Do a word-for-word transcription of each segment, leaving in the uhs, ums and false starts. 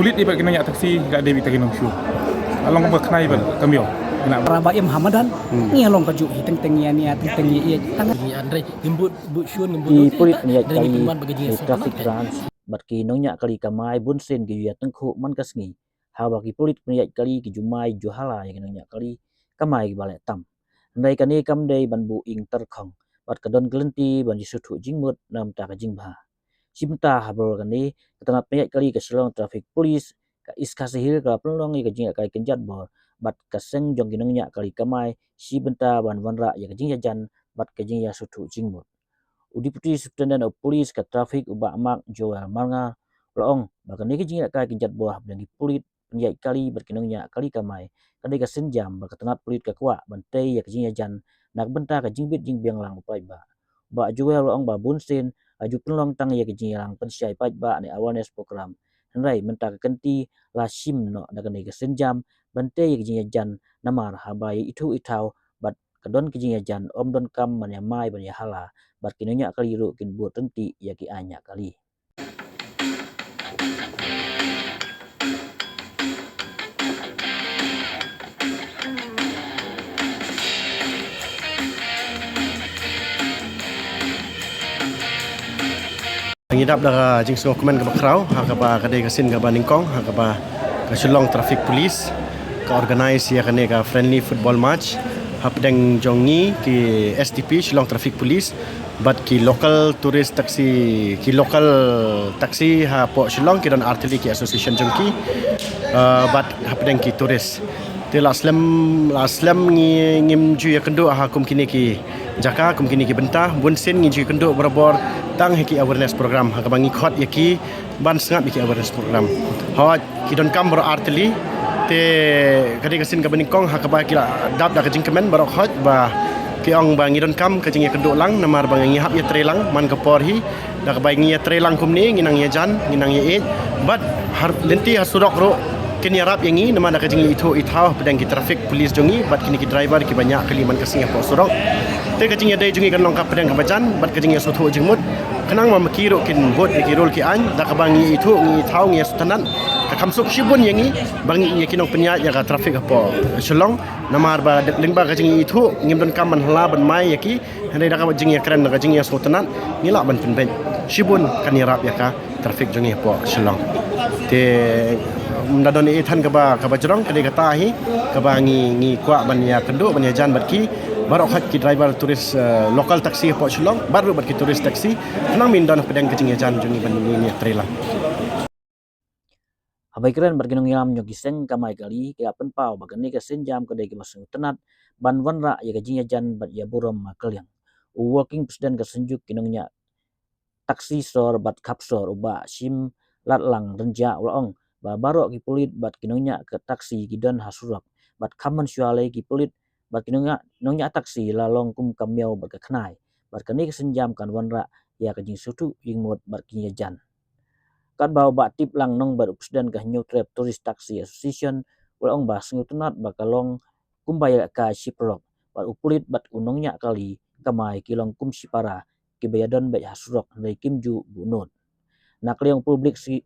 Pit ibat kino nya taksi ka dei bit kino shu. Along ba khnai ba kamio. Kena. Raba im hamadan. Ngi along ka ju hi teng teng ya ni teng teng ya. Tang. Ni Andre, ngimbut but shun ngimbut. Ki pulit pynjait kali, ki traffic branch bad ki nongñiah kali kamai bun sien ki ju ïa tyngkhuh man ka sngi. Haba ki pulit pynjait kali ki ju mai ju hala ïa ki nongñiah kali kamai kiba leh tam. Hynrei kane kam dei ban buh ing tyrkhong bad ka don ka lynti ban ïasngewthuh jingmut na ka bynta ka jingbha. Shi bynta ha baroh kane, ka tnat pynjait kali ka Shillong Traffic Police ka East Khasi Hills ka la pynlong ïa ka jingïalehkai kynjat bor bad ka seng jong ki nongñiah kali kamai shi bynta ban wanrah ïa ka jingïajan bad ka jingïasngewthuh jingmut. U Deputy Superintendent of Police ka Traffic, u Bah Mark Joel Marngar, u la ong ba kane ka jingïalehkai kynjat bor hapdeng ki pulit pynjait kali bad ki nongñiah kali kamai ka dei ka sienjam ba ka tnat pulit ka kwah ban tei ïa ka jingïajan na ka bynta ka jingbit jingbiang lang u paidbah. Bah Joel u la ong ba bun sien la ju pynlong tang ïa ka jingïalang pynshai paidbah ne awareness program. Hynrei mynta ka kynti la shim noh da kane ka sienjam ban tei ïa ka jingïajan namar haba ïa ithuh ithaw bad ka don ka jingïajan ym donkam ban ïa mai ban ïa hala bad ki nongñiah kali ruh kin bud ryntih ïa ki aiñ ñiah kali. Ngi dap da ka jingsngewkmen kaba khraw ha kaba ka dei ka sien kaba nyngkong ha kaba ka Shillong Traffic Police ka organise ïa kane ka friendly football match hapdeng jong ngi ki S T P, Shillong Traffic Police, bad ki local tourist taxi, ki local taxi hapoh Shillong, ki don artylli ki association jong ki, uh, bad hapdeng ki tourist. Te la slem, la slem ngi, ngim ju ïakynduh ha kum kine ki jaka, kum kine ki bynta, bun sien ngi ju ïakynduh barabor tang ha ki awareness program ha kaba ngi khot ïa ki ban sngap ïa ki awareness program. Hooid, ki donkam baroh artylli. Te ka dei ka sien kaba nyngkong ha kaba ki la dap da ka jingkmen baroh hooid ba ki ong ba ngi donkam ka jingïakynduh lang namar ba ngi hap ïatrei lang man ka por hi. Da kaba ngi ïatrei lang kumne ngi nang ïajan, ngi nang ïaieit. Bad ha lynti ha surok ruh kin ïarap ïa ngi namar da ka jingïaithuh ithaw hapdeng ki traffic police jong ngi bad kine ki driver kiba ñiah kali man ka sngi hapoh surok. Te ka jingïadei jong ngi kan long ka pdeng kaba jan bad ka jingïasngewthuh jingmut. Khnang ba ma ki ruh kin bud ïa ki rule ki aiñ, da kaba ngi ithuh, ngi ithaw, ngi ïasngewtynnat. Ka kham suk shibun ïa ngi ba ngi ïa ki nongpynïaid ïa ka traffic hapoh Shillong. Namar ba lyngba ka jingithuh ngim donkam ban hala ban mai ïa ki. Hynrei da kaba jingïakren, da ka jingïasngewtynnat ngi lah ban pynbeit. Shibun kan ïarap ïa ka traffic jong ngi hapoh Shillong. Te, um, da don ei than kaba, kaba jrong ka dei kata hi kaba ngi, ngi kwah ban ïakynduh ban ïajan bad ki baroh hooid ki driver tourist, eh, local taxi hapoh Shillong bad ruh bad ki tourist taxi. Khnang ba ngin don hapdeng ka jingïajan jong ngi ban ngi, ngi ïatrei lang. Haba ïakren bad ki nongïalam jong ki seng kamai kali, ki la pynpaw ba kane ka sienjam ka dei kaba sngewtynnat ban wanrah ïa ka jingïajan bad ïa burom markylliang. U working president ka Synjuk ki nongñiah taxi sor bad khap sor, u Bah Shimlatlang Rynjah, u la ong ba baroh ki pulit bad ki nongñiah ka taxi ki don ha surok bad kham mynshuwa lei ki pulit bad ki nongñiah, nongñiah taxi la long kum ka miaw bad ka khnai. Bad kane ka sienjam kan wanrah ïa ka jingsngewthuh jingmut bad ka jingïajan. Katba u Bah Tiplang Nongbet, u president ka Hynñiewtrep Tourist Taxi Association, u la ong ba sngewtynnat ba ka long kumba ïalehkai shi paralok bad u pulit bad u nongñiah kali kamai ki long kum shi para kiba ïadon beit ha surok hynrei kim ju buh nud. Na ka liang u public si-,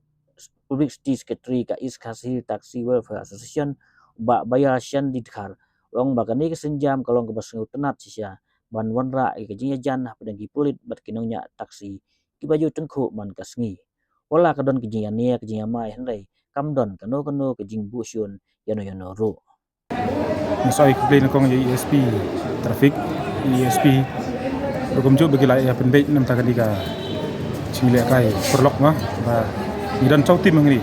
publicity secretary ka East Khasi Hills Taxi Welfare Association, u Bah Baiashan Dkhar, u la ong ba kane ka sienjam ka long kaba sngewtynnat shisha ban wanrah ïa ka jingïajan hapdeng ki pulit bad ki nongñiah taxi kiba ju tyngkhuh man ka sngi. Wat la ka don ka jingïania ka jingïamai hynrei kam don kano kano ka jingbuh shun ïano ïano ruh. Ngi sa ai khublei nyngkong ïa i S P traffic, i S P ruh kumjuh ba ki la ïa pynbeit na ka bynta kane ka jingïalehkai paralok ma ba ngi don saw team hangne.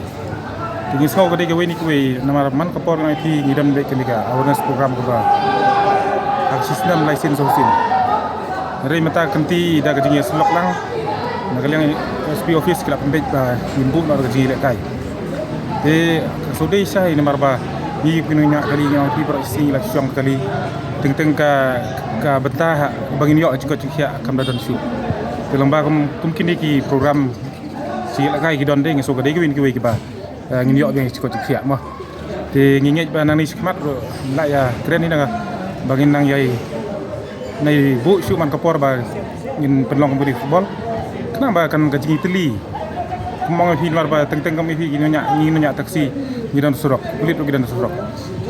Te ngi sngew ka dei kawei na kiwei namar man ka por ngi don beit kane ka awareness program kaba ha ka shisnem lai sien saw sien. Hynrei mynta ka kynti da ka jingïasyllok lang na ka liang S P office ki la pynbeit ba ngin buh noh ka jingïalehkai. Te ka shu dei shai namar ba ngi ki nongñiah kali ngi ong phi baroh shi sngi la shu shong kali. Teng teng ka, ka bynta ha ba ngin ïoh jingkoit jingkhiah kam da don shuh. Te lyngba kum, kum kine ki program jingïalehkai ki don de ngi sngew ka dei kiwei kiwei kiba, eh, ngin ïoh biang jingkoit jingkhiah mo. Te ngi ngeit ba nangne shakhmat ruh ngin lah ïa kren hi na ka ba ngin nang ïai nai buh shuh man ka por ba ngin pynlong competition football. Khnang ba kan ka jingïatylli Kumno phi mar ba teng teng kam phi ki nongñiah, ngi nongñiah taxi ngi don surok, pulit ruh ki don surok.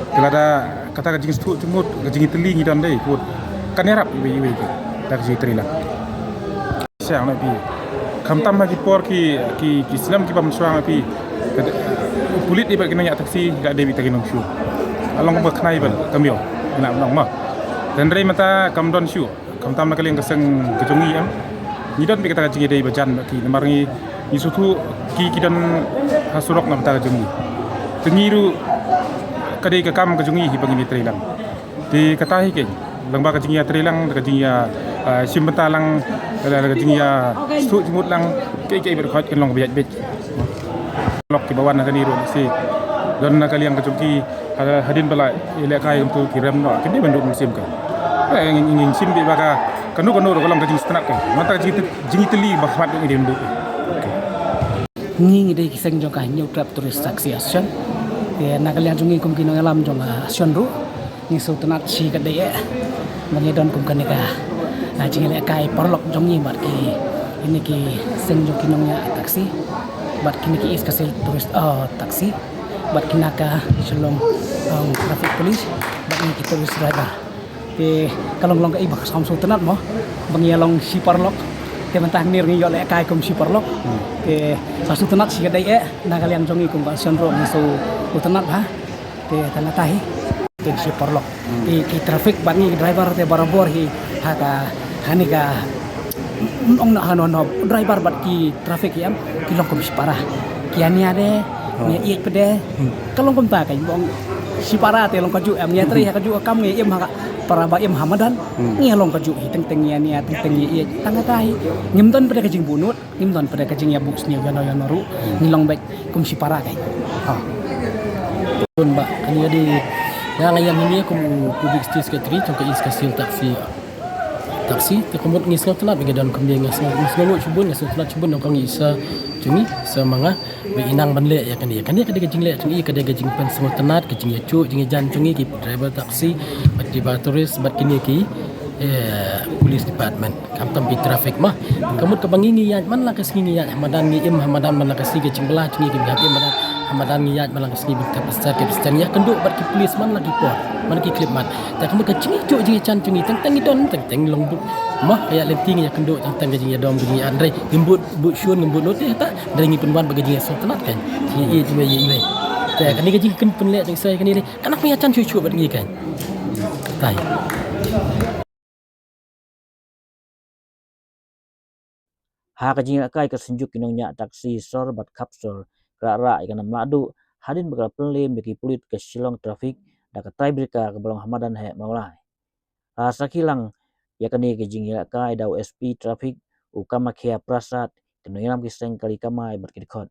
Te lada kata ka jingsngewthuh jingmut, ka jingteli ngi don dei, kut kan ïarap iwei iwei ki. Taxi trailer. Siang na phi. Khamtam ha ki por ki, ki, ki snem ki bym shuwa na phi. Ka de-, pulit i bad ki nongñiah taxi ka dei beit ta ki nongshun. Along ba khnai bad kamio. Ina nong ma. Tynrai mata kam don shu. Khamtam na ka liang ka seng ka jong ngi em. Ngi don beit kata ka jingïadei ba jan bad ki namar ngi, ngi sngewthuh ki, ki don ha surok na bynta ka jong ngi. Te ngi ruh ka dei ka kam ka jong ngi hi ba ngin ïatrei lang. Te kata hi keiñ, lang ba ka jingïatrei lang, ka jingïa, ah, shim bynta lang, ka, ka jingïa sngewthuh jingmut lang, kiei kiei bad khoit kan long ba ïaid beit. Lok kiba wan na kane ruh shi don na ka liang ka jong ki, ha, hadien ba la ïalehkai kumtu ki rem noh, kine ban duh mynsiem ka. Eh, ngin, ngin shim beit ba ka, kano kano ruh ka long ka jingsngewtynnat ka. Mynta ka jingteli, jingteli ba khmat ngi dei ban duh. Ngi, ngi dei ki seng jong ka Hynñiewtrep Tourist Taxi Association. Te na ka liang jong ngi kum ki nongïalam jong ka association ruh, ngi sngewtynnat shikatdei eh ba ngi don kum kane ka, ah, jingïalehkai paralok jong ngi bad ki, kine ki seng jong ki nongñiah taxi, bad kine ki East Khasi Hills Tourist, ah, Taxi, bad kine ka Shillong, um, Traffic Police, bad kine ki tourist driver. Te ka long long kaei ba ka sngewtynnat mo ba ngi ïa long shi paralok. Te mynta hangne ruh ngi ïoh lehkai kum shi paralok. Hmm. Te sa sngewtynnat shikatdei eh, na ka liang jong ngi kum ka association ruh ngi sngewtynnat ha. Te tang katta hi. Te shi paralok. Hmm. Te ki traffic bad ngi ki driver te barabor hi ha ka, ha kane ka, ong na ha no no driver bad ki traffic hi em, ki long kum shipara. Ki ïania de, oh, ngi ïeit pat de. Hmm. Ka long kumta ka, ong shipara te long kajuh em, ngi ïatrei ha kajuh ka kam, ngi im ha ka para ba im ha madan. Hmm. Ngi long kajuh hi, teng teng ngi ïania, teng teng ngi ïeit. Tang katta hi. Ngim don pat de ka jingbuhnud, ngim don pat de ka jingïabuhsniew ïano ïano ruh. Hmm. Ngi long beit kum shipara ka. Ha. Bun ba kane ka dei, nga nga ïam hangne kum u public secretary jong ka East Khasi Hills Taxi. Taxi, te ka mut ngi sngewtynnat ba ngi don kumne, nga sngew, nga sngew shibun, nga sngewtynnat shibun, nongkong i sa jong ngi, sa ma nga ba i nang ban leh ïa kane. Kane ka dei ka jingleh jong i, ka dei ka jingpynsngewtynnat, ka jingïajuh jingïajan jong i, ki driver taxi bad ki driver tourist bad kine ki, eh, police department. Khamtam ki traffic ma. Ka mut kaba ngi ngi ïaid man la ka sngi ngi ïaid ha madan, ngi im ha madan man la ka sngi, ka jingbylla jong ngi ki bha im madan. Ha madan ngi ïaid man la ka sngi, bad ka passenger, ka passenger ngi ïakynduh bad ki police man la ki por, man la ki khyllipmat. Te ka mut ka jingïajuh jingïajan jong ngi teng teng ngi don, teng teng long buh. Mo ka ïaid lynti ngi ïakynduh teng teng ka jingïadom ka jingïaid, hynrei ngim buh, buh shun, ngim buh notice, te hynrei ngi pynwan bad ka jingïasngewtynnat kan. Jingïaid iwei ïa iwei. Te kane ka jingpynleh jingïasai kane dei ka nang pynïajan shuh shuh bad ngi kan. Tai. Ha ka jingïalehkai ka Synjuk ki nongñiah taxi sor bad khap sor ka la rah ïa ka nam lahduh hadien ba ka la pynlem da ki pulit ka Shillong Traffic da ka tiebreaker kaba long ha madan heh Mawlai. Ha sakhi lang ïa kane ka jingïalehkai da u S P Traffic u Kamakhya Prasad, ki nongïalam ki seng kali kamai bad ki dkhot.